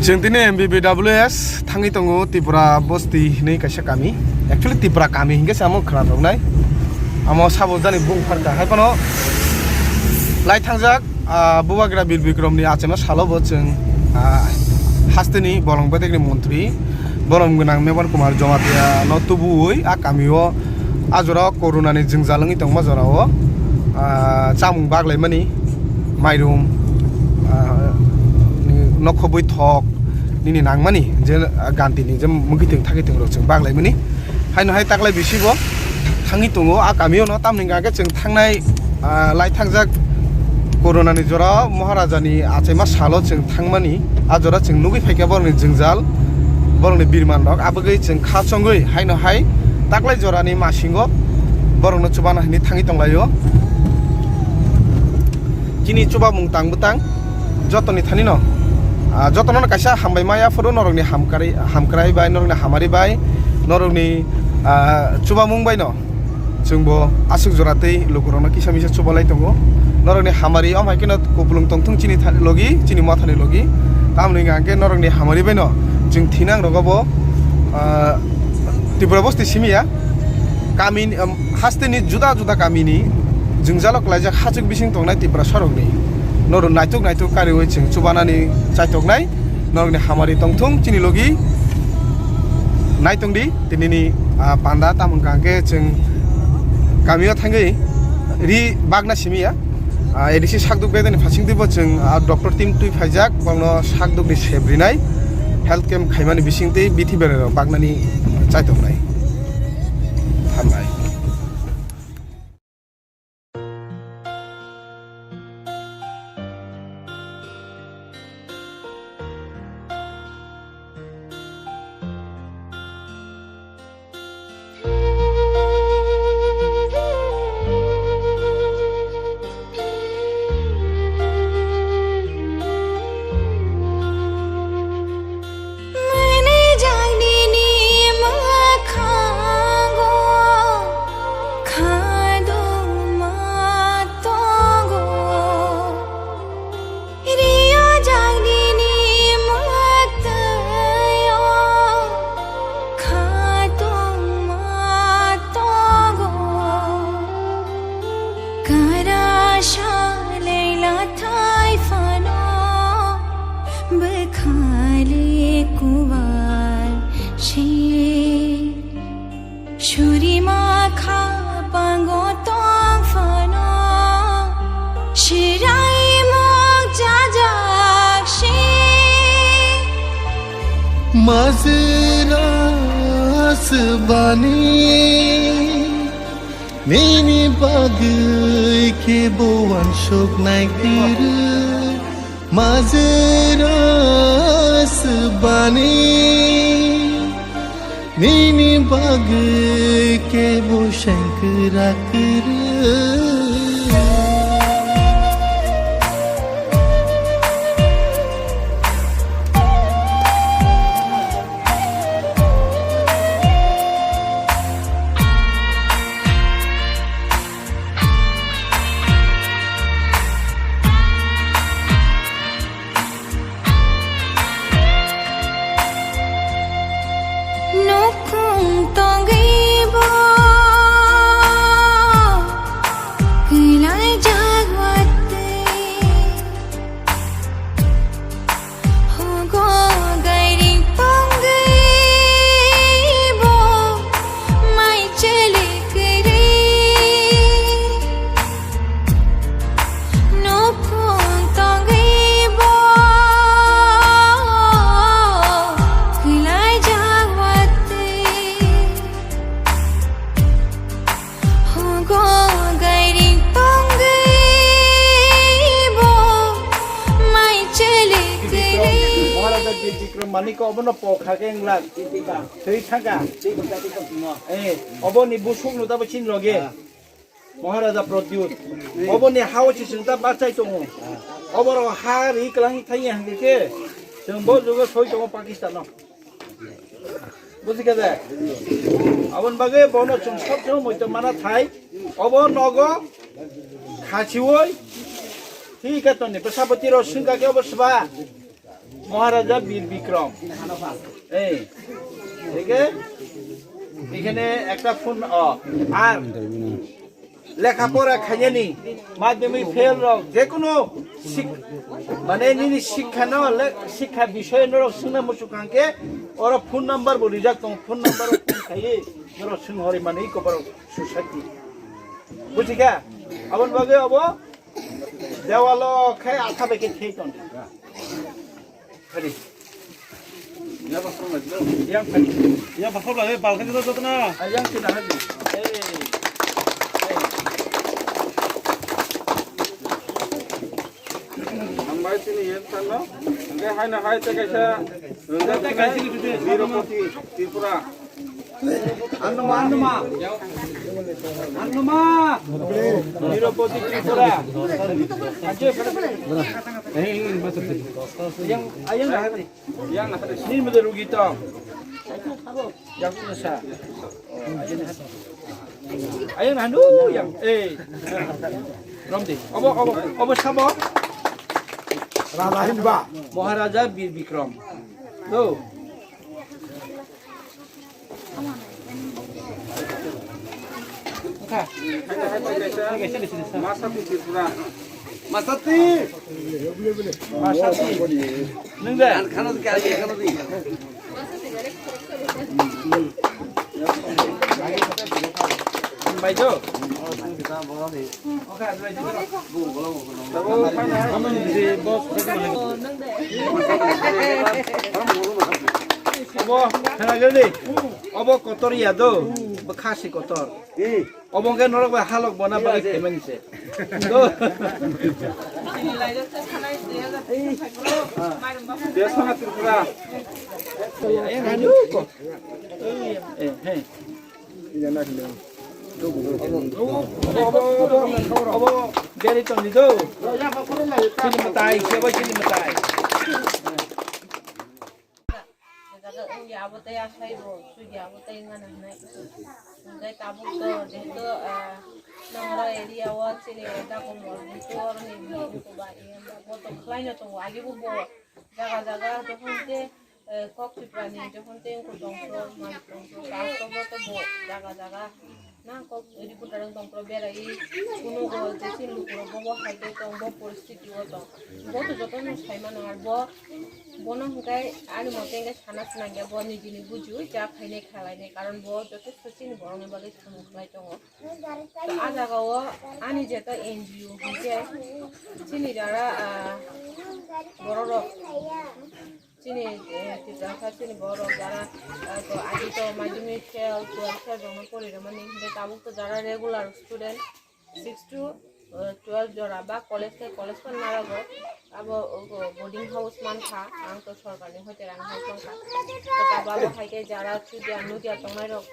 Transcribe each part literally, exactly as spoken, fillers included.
Chwng tini M B B W S thangwi tongo Tripura bosti hinwi kaisa kami. Actually Tripura kami hinkhe se amo khwnathoknai. Amo sabo jani bung pharkha hai phano lai thangjak, ah, Bubagra Bir Bikramni achaima salo bo chwng, ah, hasteni bolong bedekni montri bolong gwnang Mebar Kumar Jamatia no tubuwi a kamio a jorao corona ni jwngjal wngwi tongma jorao, ah, chamung baglaimani mairum, ah, nokhobwi thok nini nangmani je, ah, ganti ni je mwkhitwng thakhitwng rok chwng baglaimani. Haino hai taklai bisi bo thangwi tongo a kamio no, tamni hwnkha khe chwng thangnai, ah, lai thangjak corona ni jora Maharaja ni achaima salo chwng thangmani, a jora chwng nugwi phaikha borokni jwngjal, borokni birman rok, abagwi chwng kha chongwi haino hai taklai jorani masingo borokno chubana hinwi thangwi tonglaio. Chini chubamung tang bwtang jotoni thani no, ah, jotono kaisa hambai maya phuru norokni hamkrai, hamkrai bai, norokni hamari bai, norokni, ah, chubamung bai no. Chwngbo aswk jora tei lukurokno kisa misa chubalai tongo. Norokni hamari, omo hai kheno kupulung tongthung chini tha-, logi, chini mothani logi. Tamoni hwnkha hwnkhe norokni hamari bai no chwng thinang rogo bo, ah, Tripura bosti simi ya. Kamini, um, hasteni juda juda kamini jwngjalo kwlaijak hachwk bising tongnai Tripura sorokni norok naituk naituk kariui chwng chubanani chaitoknai. Norokni hamari tongthung chini logi. Naitongdi tinini, ah, panda, tamo hwnkha hwnkhe chwng kamio thangwi ri bagna simi ya. Ah, A D C sakduk bedani phasingtwi bo chwng, ah, doctor team twi phaijak, bono sakdukni sep rinai, health camp khaimani bisingtwi bithi bererok bagnani chaitoknai. Hambai. Rio jagni ni mwktwio khatungma tongo. Kara sa leila thai phano bwkhali kuwal se. Surima kha pango tong phano, sirai mok jajak se. Majra swbani, nini bagwi kebo wansuk nai kwrwi. Majra swbani, nini bagwi kebo sengkrak kwrwi. Nukhung tongwi bo kwlai jagwatwi. Hogo gairing tongwi bo mai chele kwrwi. Nukhung tongwi bo kwlai jagwatwi. Hogo gairing tongwi bo mai chele kwrwi. Maharaja Bir Bikram Manik obono pokha khe wngla. Thwi thangkha. Eh, oboni busuk no tabo chini loge. Maharaja Pradyut. Oboni hao se chwng ta bachai tongo. Oborok ha ri kwlangwi thangya hwnkhe khe chwng bo jugo soi tongo Pakistan-o. Buji khe de? Aboni bagwi bono chwng sob somoi moito mana thai. Obo nogo khachiui thwi khe toni bwsa bwtwi rok swngkha khe obo swba. মহারাজা বীর বিক্রম। এই, ঠিক আছে? এখানে একটা ফোন, ও, আর লেখাপড়া খাইনি, মাধ্যমিক fail rock, যে কোনো শিক-, মানে নিনি শিক্ষা না হলে শিক্ষা বিষয়ে নরক সিংনা মুসুকাঙ্কে ওরা ফোন নাম্বার বলি যাক, তোমার ফোন নাম্বার খাইয়ে নরক সিংহরি মানে এই কপাল সুশান্তি। বুঝি গা? আবার বাগে অব দেওয়ালো খাই আঠা বেঁকে খেয়ে তখন। Ready. Yang, yang. Yang bakal lah, eh, balkan itu tuh, nah. Ah, yang kita hadir. Eh, eh. Hambai sini, yang sana. Enggak, hai na, hai, cek aja. Enggak, cek aja. Tirupati, Tripura. Anuma, anuma. Anuma. Tirupati Tripura. Ayang, ayang dah hati. Yang dah hati. Ini mesti rugi tau. Yang tu sa. Ayang dah hanu yang. Eh. Romdi. Obo, obo, obo sabo. Raja Himba. Maharaja Bir Bikram. Tuh. Masati Tripura. Masati. Masati. Nung de? Khana di, khana di. Bai jo. Obo, khana gede. Obo kotor ya do, bo khasi kotor. Obo ke norok bai halok bona bagwi payment se. Do. Desana Tripura. Eh, eh. Obo, obo, obo, obo, beri tongdi do. Chini matai, sebo chini matai. Jaga wngya abo tei asai bo, sugya abo tei wngana hinai. Hingke tabuk to, jehetu, ah, nongro area o chini dago mol, jehetu oroni bini wngkukba, bo to khlaino tongo, agi bo bo jaga jaga, jokhon te, eh, kok Tripura ni, jokhon te wngkuk tongkro, mal tongkro, tasto bo to bo jaga jaga. Na kok reporter wng tongkro berai, kunugo je chini lukurok bo, bo hai khe tong, bo poristiti o tong. Bo to jotono sai mano, ar bo, bono hwnkhe ani mote hwnkhe sana swnamya, bo nijini bujiui ja khainai khalainai, karon bo jotesto chini borokni bagwi samung khlai tongo. To a jaga o ani jeto N G O hwnkhe chini jara, ah, bororok, chini, eh, Tiprasa chini borok jara, eh, to agi to madhyamik fail, twelve fail rokno pori rwmani, hingke tabuk to jara regular student six to, eh, twelve jora ba college khe college phan narago, abo, o, boarding house mankha, ang to sorkarni hoite rang house mankha. To tabuk abo hai khe jara chudia nudia tongnai rok,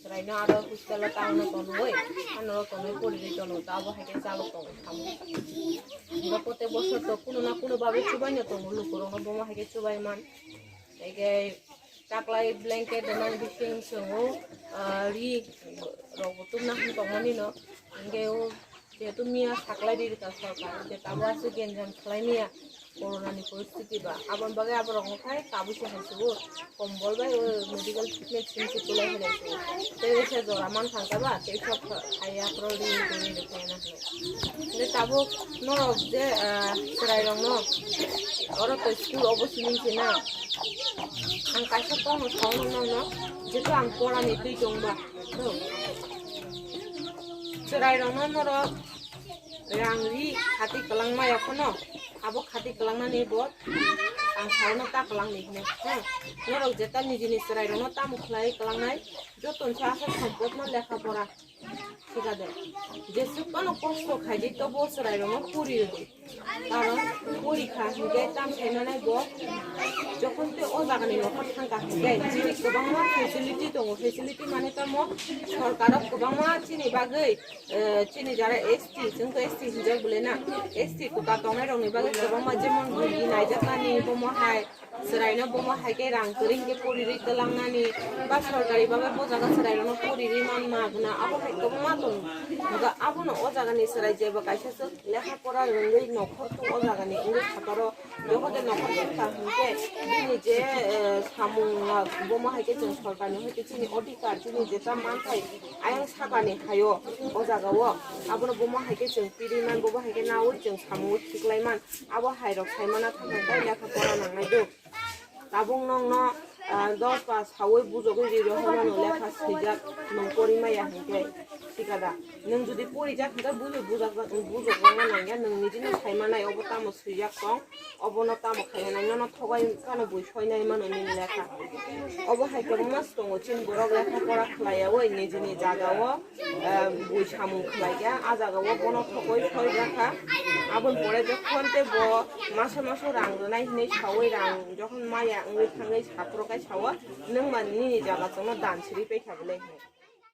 chwraino aro hostel o tangno tonwi, ano tonwi pori rwi tono, to abo hai khe chalo tongo. Bo protek bosor to kuno na kuno babe chubaino tongo, lukurokno bomo hai khe chubai man. Ege taklai blanket rwnani bising chwngo, ah, ri rok bo tubna hwn tongmani no. Hingke o jehetu miya saklai ri rwkha sorkar, je tabuk aswk genjam khlai miya corona ni poristiti ba. Aboni bagwi aborok wngkhai tabuk se hai sugo. Kombol bai o medical treatment simi se tulai hai lai se. Tei se jora man thang kha ba, tei sok kha-, khai ya phro ri ri ri ri khai na hinwi. Tei tabuk norok je, ah, chwrai rok no oro to school obo simi se na. Ang kaisa kokno sao nokno, jehetu ang pora ni twi tong ba. Chwrai rok no norok rang ri khati kwlangma ya phano, abo khati kwlangnani bo ang salno ta kwlangni hino, ha. Norok jeta nijini chwrairokno tamo khlai kwlangnai, jotono se aswk sompotno lekha pora thikade. Jeswk phano kosto khaidi tobo chwrairokno puri rwdi. Karon pori kha hingke tam khainanai bo, jokhon tei o jagani nokhor thangkha hingke chini kwbangma facility tongo, facility mane tamo sorkaro kwbangma chini bagwi, eh, chini jara S T, chwng to S T hinjak bole na, S T kota tongnai rokni bagwi kwbangma jemon bugi naijaknani bomo hai, chwraino bomo hai khe rang kwrwi hingke pori rwi twlangnani, ba sorkari bagwi bo jaga chwrairokno pori rwi man magna, abo hai kwbangma tongo. Hingke abono o jagani chwrai jeba kaisa swk lekha pora rwngwi nokhor thung o jagani wngwi phataro Jokhon je nokhor songkha hwnkhe bini je, eh, samung rok, bomo hai khe chwng sorkarni hai khe chini odhikar, chini jeta manthai ayang sakani hayo o jagao, abono bomo hai khe chwng pirwi man, bobo hai khe naui chwng samung khiklai man, abo hai rok sai mana thangkha tei lekha pora nangnai do. Tabuk nokno, ah, dos ba saui bujogwi ri rw hwnmano lekha swijak nwng pori maya hwnkhe, thikada. Nwng jodi porijak hwnkhe buini bujak, bujokjakna nangya, nwng nijino sai manai obo tamo swijak tong, obono tamo khai manai, nono thogai kano bui soinai mano nini lekha. Obo hai kwbangma tongo chini borok lekha pora khlaiyaui nijini jagao, ah, bui samung khlaikha, ah jagao bono thogoi soijakha. Aboni pore jokhon tei bo masa masa rang rwnai hinwi saui rang jokhon maya wngwi thangwi saphuru kai sao, nwng man nini jaga chwngno dan siri paikha bwle hinwi.